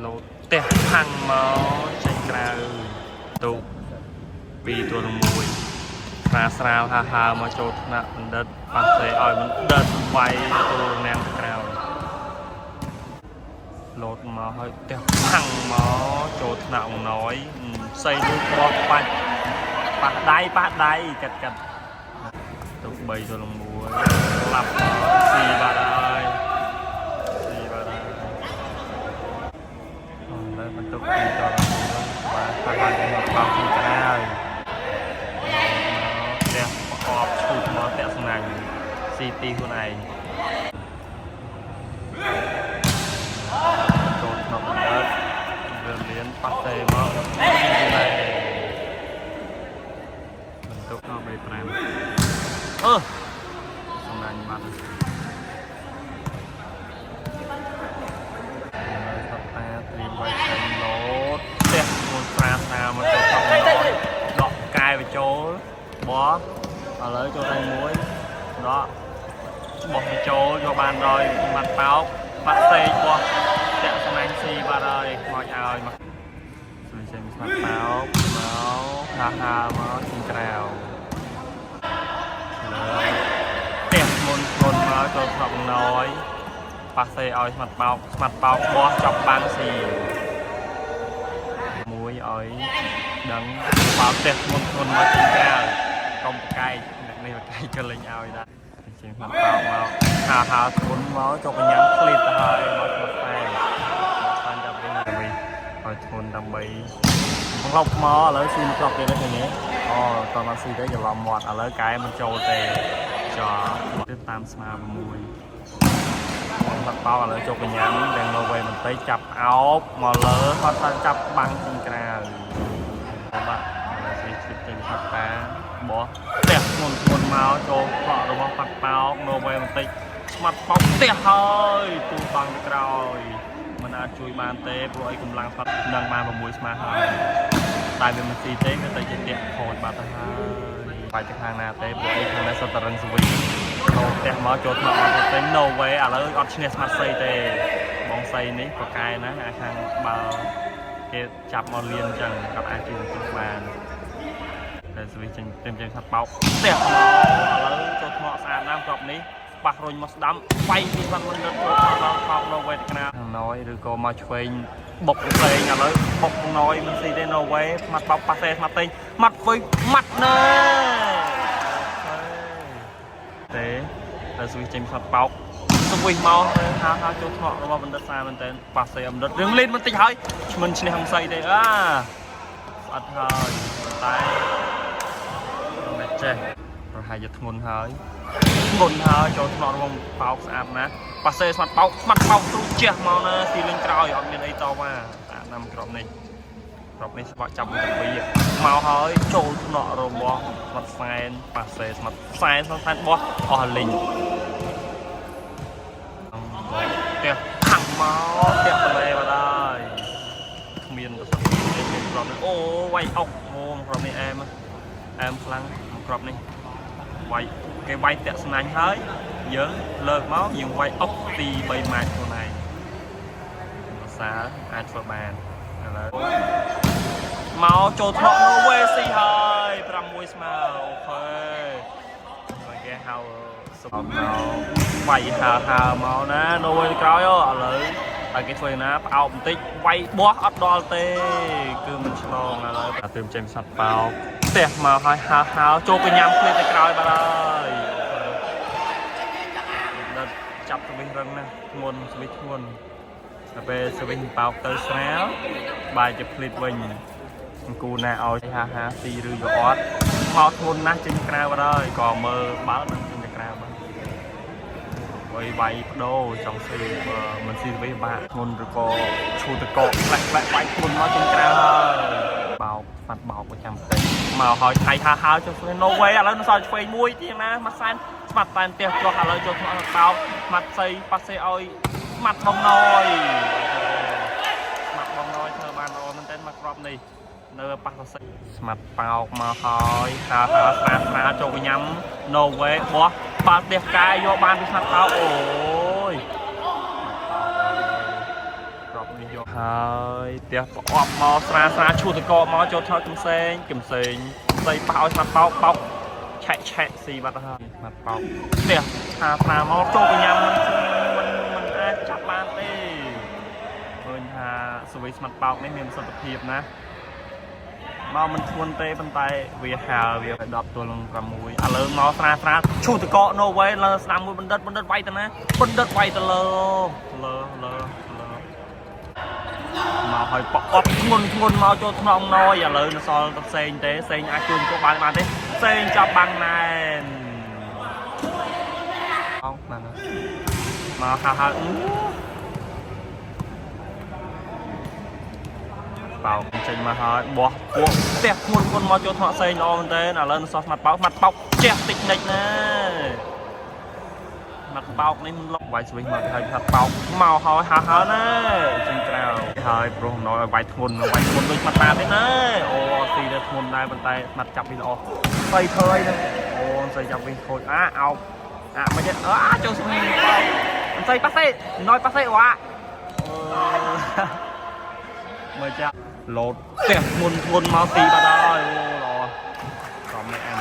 លោតផ្ទះផាំងមកចេញក្រៅទូក2ទល់នឹង1ស្រាលស្រាលហាហាមកចូលថ្នាក់បណ្ឌិតប៉ាសេឲ្យបណ្ឌិតវាយទូលនាងទៅក្រៅលោតមកហើយផ្ទះផាំងមកចូលថ្នាក់អំណយសីលូបោះបាច់ប៉ះដៃប៉ះដៃកាត់កាត់ទូក3ទល់នឹង1ឡាប់មកស៊ីបាត់ហើយស៊ីបាត់ហើយ អឺលើបន្ទុកពីតរបាទហើយមកបោកពីក្រៅមកផ្ទះប្រកបឈូកមកតាក់ស្នាញ់ស៊ីទីខ្លួនឯងចូលក្នុងបណ្ឌិតវាលៀនប៉ាសេមកបន្ទុកដល់3 5អឺស្នាញ់បាត់ ហើយសត្វតាត្រៀមវាយចេញលោតផ្ទះមួយស្រាស្រាមកចូលក្នុងដកកែបញ្ចូលបោះឥឡូវចូលដៃមួយដកបោះបញ្ចូលយកបានដោយម៉ាត់បោកបាត់សេកបោះតាក់ស្នាញ់ស៊ីបាត់ហើយខ្មោចឲ្យមកជួយចេញស្មាត់បោកមកហាហាមកចេញក្រៅលើផ្ទះមុនធ្ងន់មកចូលស្រុកណយ ប៉ាសេឲ្យស្មាត់បោកស្មាត់បោកបោះចាប់បាំងស៊ីមួយឲ្យដឹងបោកផ្ទះធ្ងន់ធ្ងន់មកចេញក្រៅកុំប្រកែកអ្នកនេះប្រកែកក៏លេងឲ្យដែរចេញស្មាត់បោកមកហាហាធ្ងន់មកចូលកញ្ញាំឃ្លីតទៅហើយមកស្មាត់ប៉ែមកប៉ាន់ចាប់វិញវិញឲ្យធ្ងន់ដើម្បីក្លុបមកឥឡូវស៊ីមកក្លុបទៀតទេឃើញទេអូតោះមកស៊ីទៅច្រឡំមាត់ឥឡូវកែមិនចូលទេចោទៅតាមស្មា6 បងផាត់បោកឥឡូវចូលកញ្ញាំទាំងណូវេបន្តិចចាប់អោបមកលើគាត់ថាចាប់បាំងចេញក្រៅបាទឥឡូវស្វីឈិតចេញផាត់តាបោះផ្ទះធ្ងន់ធ្ងន់មកចូលផ្លក់របស់ផាត់បោកណូវេបន្តិចស្មាត់បោកផ្ទះហើយទូបាំងទៅក្រោយមិនអាចជួយបានទេព្រោះអីកម្លាំងផាត់នឹងបាន6ស្មាហើយតែវាមិនស៊ីទេវាទៅជាផ្ទះខូចបាត់ទៅហើយបាច់ទៅខាងណាទេព្រោះអីខាងនេះសុទ្ធតែរឹងស្វី ចូលផ្ទះមកចូលថ្នាក់មកទៅ no way ឥឡូវអត់ឈ្នះស្មាត់សីទេបងសីនេះប្រកែណាអាខាងបាល់គេចាប់មកលៀនអញ្ចឹងគាត់អាចជួយបន្ទោះបានតែស្វីចេញចេញចេញថាបោកផ្ទះមកឥឡូវចូលថ្នាក់ស្អាតណាស់គ្រាប់នេះប៉ះរុញមកស្ដាំវាយពីបាត់លុញរត់ចូលដល់ខោក no way ទៅក្នាខាងណយឬក៏មកឆ្វេងបុកផ្សេងឥឡូវបុកណយមិនស៊ីទេ no way ស្មាត់បោកប៉ាសេស្មាត់ទេម៉ាត់ហ្វុយម៉ាត់ណែទេ ហើយស្វីចេញផ្លាត់បោកស្វីមកហាហាចូលថ្នាក់របស់បណ្ឌិតសាមែនតើប៉ាសេបណ្ឌិតរឿងលេងបន្តិចហើយឈ្មិនឈ្នះហង្សីទេអាស្អិតហើយតែមិនចេះប្រហែលជាធ្ងន់ហើយធ្ងន់ហើយចូលថ្នាក់របស់បោកស្អាតណាស់ប៉ាសេស្មាត់បោកស្មាត់បោកទ្រុជះមកណាស៊ីលេងក្រោយអត់មានអីតវ៉ាស្អាតណាស់ក្រុមនេះក្រុមនេះស្បាក់ចាប់មួយពីរមកហើយចូលថ្នាក់របស់ស្មាត់សែនប៉ាសេស្មាត់សែនស្មាត់សែនបោះអស់លីង ផ្ទះផាំងមកផ្ទះបលែបាត់ហើយគ្មានប្រសិទ្ធភាពទេមានគ្រាប់នេះអូវាយអុកអូគ្រាប់នេះអែមអែមខ្លាំងគ្រាប់នេះវាយគេវាយតាក់ស្នាញ់ហើយយើងលើកមកយើងវាយអុកទី3ម៉ែត្រខ្លួនឯងភាសាអាចធ្វើបានឥឡូវមកចូលថ្នាក់ no way ស៊ីហើយ6ស្មើ OK ហើយគេហៅសុំមកវាយហើហើមកណា no way ក្រោយឥឡូវហើយគេធ្វើណាផ្អោបបន្តិចវាយបោះអត់ដល់ទេគឺមិនឆ្លងឥឡូវតែទើបចេញសត្វបោកផ្ទះមកហើយហើហើចូលកញ្ញាំឃ្លាទៅក្រោយបាត់ហើយដល់ចាប់ស្វិះរឹងណាស់ធ្ងន់ស្វិះធ្ងន់ដល់ពេលស្វិះបោកទៅស្រាលបាយជាភ្លីតវិញអង្គូណាឲ្យហាហាស៊ីឬក៏អត់មកធ្ងន់ណាស់ចេញក្រៅបាត់ហើយក៏មើលបាល់នឹងចេញទៅក្រៅបាត់ វាយវាយបដូរចង់ស៊ីបើមិនស៊ីវិញបាក់ធ្ងន់ឬក៏ឈូតកកផ្លែផ្លែវាយធ្ងន់មកចេញក្រៅហើយបោកស្មាត់បោកប្រចាំផ្ទះមកហើយថៃហាហើចុះស្វេ no way ឥឡូវនៅសល់ឆ្វេងមួយទៀតណាម៉ាសែនស្មាត់តែផ្ទះជាប់ឥឡូវចូលក្នុងបោកស្មាត់សីប៉ាសេឲ្យស្មាត់បងណយស្មាត់បងណយធ្វើបានល្អមែនទែនមកគ្រាប់នេះនៅប៉ះសរសៃស្មាត់បោកមកហើយហើហើស្រាលស្រាលចូលកញ៉ាំ no way បោះបាល់ផ្ទះកាយយកបានពីស្មាត់បោកអូយ គ្រាប់នេះយក ហើយផ្ទះប្រអប់មកស្រាស្រាឈូតកមកចូលថតកំសែងកំសែងស្អីប៉ះឲ្យស្មាត់បោកបោកឆែកឆែកស៊ីបាត់ហើយស្មាត់បោកផ្ទះថាស្រាមកចូលកញ្ញាំមិនមិនមិនអាចចាប់បានទេឃើញថាសវីស្មាត់បោកនេះមានប្រសិទ្ធភាពណាស់មកមិនធ្ងន់ទេប៉ុន្តែវាហើវា10ទល់នឹង6ឥឡូវមកស្រាស្រាឈូតក no way លើស្ដាំមួយបណ្ឌិតបណ្ឌិតវាយទៅណាបណ្ឌិតវាយទៅលើលើលើលើ មកហើយប្រអប់ធ្ងន់ធ្ងន់មកចូលថ្នងណយឥឡូវនៅសល់តែផ្សេងទេផ្សេងអាចជួនក៏បានបានទេផ្សេងចាប់បាំងណែនអងណាស់មកហៅហៅអឺបោកចេញមកហើយបោះពួកផ្ទះធ្ងន់ធ្ងន់មកចូលថ្នាក់ផ្សេងល្អមែនតើឥឡូវនៅសល់ស្មាត់បោកស្មាត់បោកជះតិចនិចណា មាត់បោកនេះមិនលុកវាយស្វិះមកហើយថាបោកមកហើយហៅហៅណាចេញក្រៅហើយប្រុសណយវាយធ្ងន់វាយធ្ងន់ដូចមាត់តាទេណាអូស៊ីទៅធ្ងន់ដែរប៉ុន្តែមាត់ចាប់វិញល្អស្អីធ្វើអីហ្នឹងអូស្អីចាប់វិញខូចអាអោបអាមិនទេអាចូលស្វិះស្អីប៉ាសេណយប៉ាសេវ៉ាមើលចាលោតផ្ទះធ្ងន់ធ្ងន់មកស៊ីបាត់ហើយអូល្អសំនេះអែម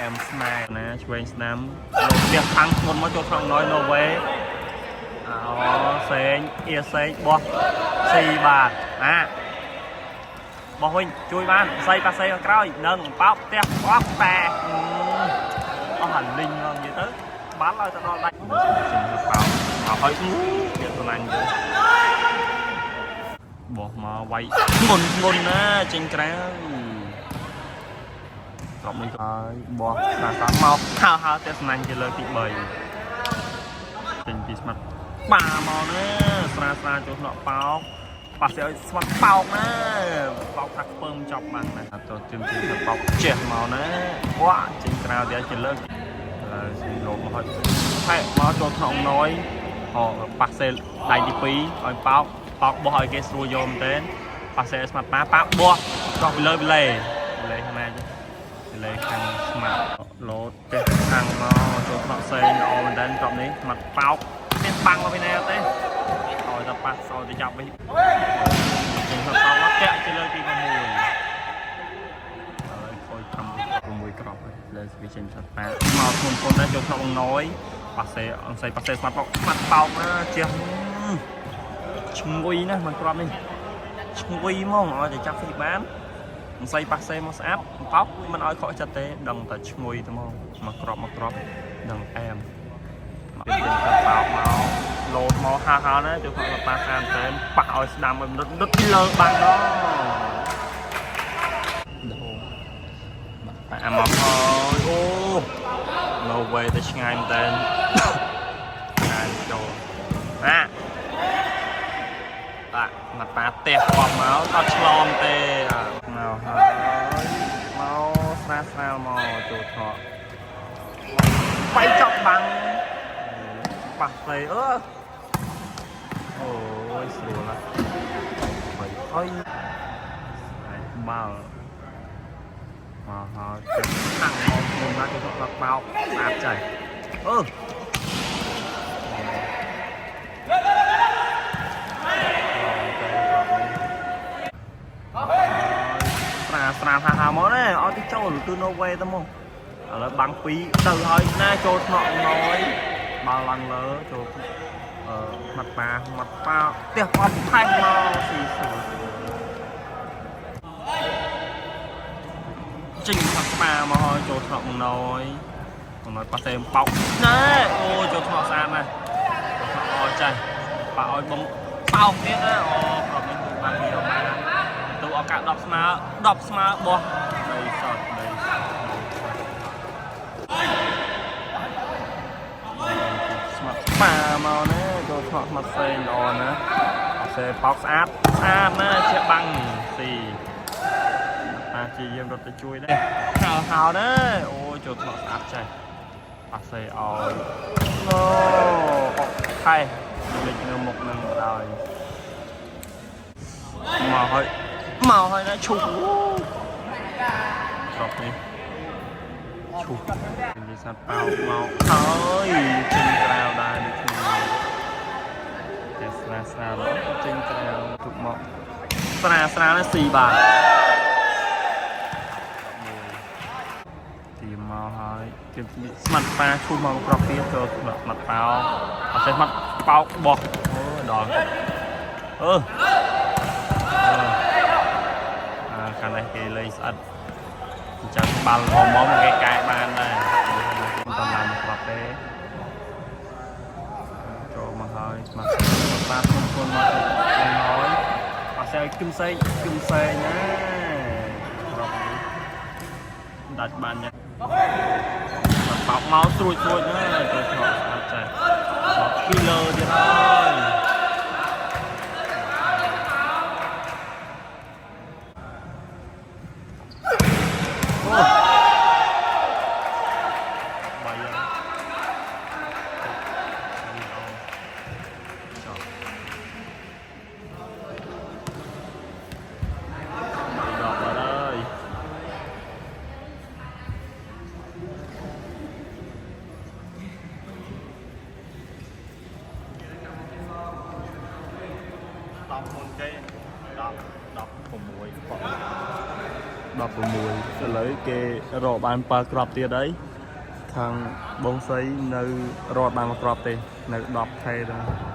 អែមស្នេហ៍ណាឆ្វេងស្ដាំលោកផ្ទះខាងធ្ងន់មកចូលក្នុងណយណូវេអូសេងអៀសេងបោះស៊ីបាទអាបោះវិញជួយបានសៃប៉ាសេខាងក្រោយនឹងបោកផ្ទះបោះតែអស់អាលីងមកនិយាយទៅបាល់ឲ្យទៅដល់ដាច់បោកអោហើយទៀតស្រឡាញ់ទៅបោះមកវាយធ្ងន់ធ្ងន់ណាចេញក្រៅ ត្រប់នេះហើយបោះសាសាមកហៅហៅតែស្នាញ់ជាលើកទី3ចេញពីស្មាត់បាមកណាស្រាស្រាចូលថ្នាក់បោកប៉ះសេឲ្យស្មាត់បោកណាបោកថាខ្ពើមចប់បានណាទៅជិមជិមទៅបោកជះមកណាវ៉ាចេញក្រៅទៀតជាលើកហើយស៊ីលោតមកហើយផែមកចូលថ្នាក់ណយហោប៉ះសេដៃទី2ឲ្យបោកបោកបោះឲ្យគេស្រួលយកមែនទែនប៉ះសេស្មាត់ប៉ាប៉ាបោះកោះពីលើពីលេពីលេខាងណាចឹង លេខាងស្មាត់លោតផ្ទះខាងមកចូលថ្នាក់ផ្សេងល្អមែនតើត្រប់នេះស្មាត់បោកមានបាំងមកពីណាទេឲ្យតែប៉ះសោទៅចាប់វិញចេញស្មាត់បោកមកតាក់ជាលើកទី6ហើយខូច5 6ក្របហើយលើវាចេញស្មាត់ប៉ាមកធ្ងន់ធ្ងន់ដែរចូលថ្នាក់បងណយប៉ាសេអង្ស័យប៉ាសេស្មាត់បោកស្មាត់បោកណាជះឈ្ងុយណាស់មិនក្របនេះឈ្ងុយហ្មងឲ្យតែចាប់ពីបាន មិនស្អីប៉ាសេមកស្អាតបោកមិនឲ្យខកចិត្តទេដឹងតែឈ្ងុយទៅមកមកក្របមកក្របដឹងអែមមកចេញទៅបោកមកលោតមកហាហាណាចូលគាត់ប៉ាសានតែប៉ះឲ្យស្ដាំឲ្យមនុស្សដុតលើបាំងដល់ដូប៉ាមកហើយអូ no way ទៅឆ្ងាយមែនតើឆ្ងាយចូលអាបាក់មកប៉ាផ្ទះបោះមកអត់ឆ្លងទេមកហើយមកស្រាលស្រាលមកចូលថកបាយចប់បាំងប៉ះផ្លេអឺអូយស្រួលណាស់បាយអុយបាល់មកហើយចិត្តខាងមកមុនណាគេថកបោកស្អាតចេះអឺ ស្រាស្រាហាហាមកណាអត់ទីចូលគឺ no way ទៅមកឥឡូវបាំងពីរទៅហើយណាចូលថ្នាក់ណយបាល់ឡើងលើចូលអឺមាត់ប៉ាមាត់ប៉ាផ្ទះអត់ថែមមកស៊ីស្រួលចេញមាត់ប៉ាមកហើយចូលថ្នាក់ណយណយប៉ាសេបោកណែអូចូលថ្នាក់ស្អាតណាស់ចូលថ្នាក់អត់ចេះប៉ាឲ្យបងបោកទៀតណាអូប្រមនេះគឺបានពីបាន ទូឱកាស10ស្មើ10ស្មើបោះដីសតដីសតស្មាត់ប៉ាមកណាចូលថ្នាក់ស្មាត់ផ្សេងល្អណាអត់សេបោកស្អាតស្អាតណាជាបាំងស៊ីអាជាយើងរត់ទៅជួយដែរហៅហៅណាអូចូលថ្នាក់ស្អាតចេះអត់សេឲ្យអូអុកខែលេចនៅមុខនឹងបណ្ដោយមកហើយ មកហើយណាឈូសស្រុកនេះឈូសនិយាយសត្វប៉ោកមកហើយចេញក្រៅដែរដូចគ្នាតែស្រា ស្រាលស្រាលល្អចេញក្រៅទុកមកស្រាលស្រាលស៊ីបាទទីមកហើយគេស្មាត់ប៉ាឈូមកប្រុកទៀតចូលស្មាត់ប៉ោអត់ចេះស្មាត់ប៉ោកបោះអូដល់អឺអាខាងនេះគេលេងស្អិតអញ្ចឹងបាល់មកមកគេកែបានដែរមិនតាមឡើងប្រាប់ទេចូលមកហើយស្មាត់ប៉ាគុំគុំមកហើយអត់សេឲ្យគឹមសេកគឹមសេណាប្រាប់នេះដាច់បានញ៉ាំបោកមកស្រួចស្រួចណាចូលឆ្លក់ស្អាតចេះមកគីឡូទៀតហើយអូបាយចប់ដល់បាត់ហើយ 10មុនគេ10 16គាត់ 16ឥឡូវគេរកបាន7គ្រាប់ទៀតហើយខាងបងស្រីនៅរត់បានមួយគ្រាប់ទេនៅ10ខេដែរ។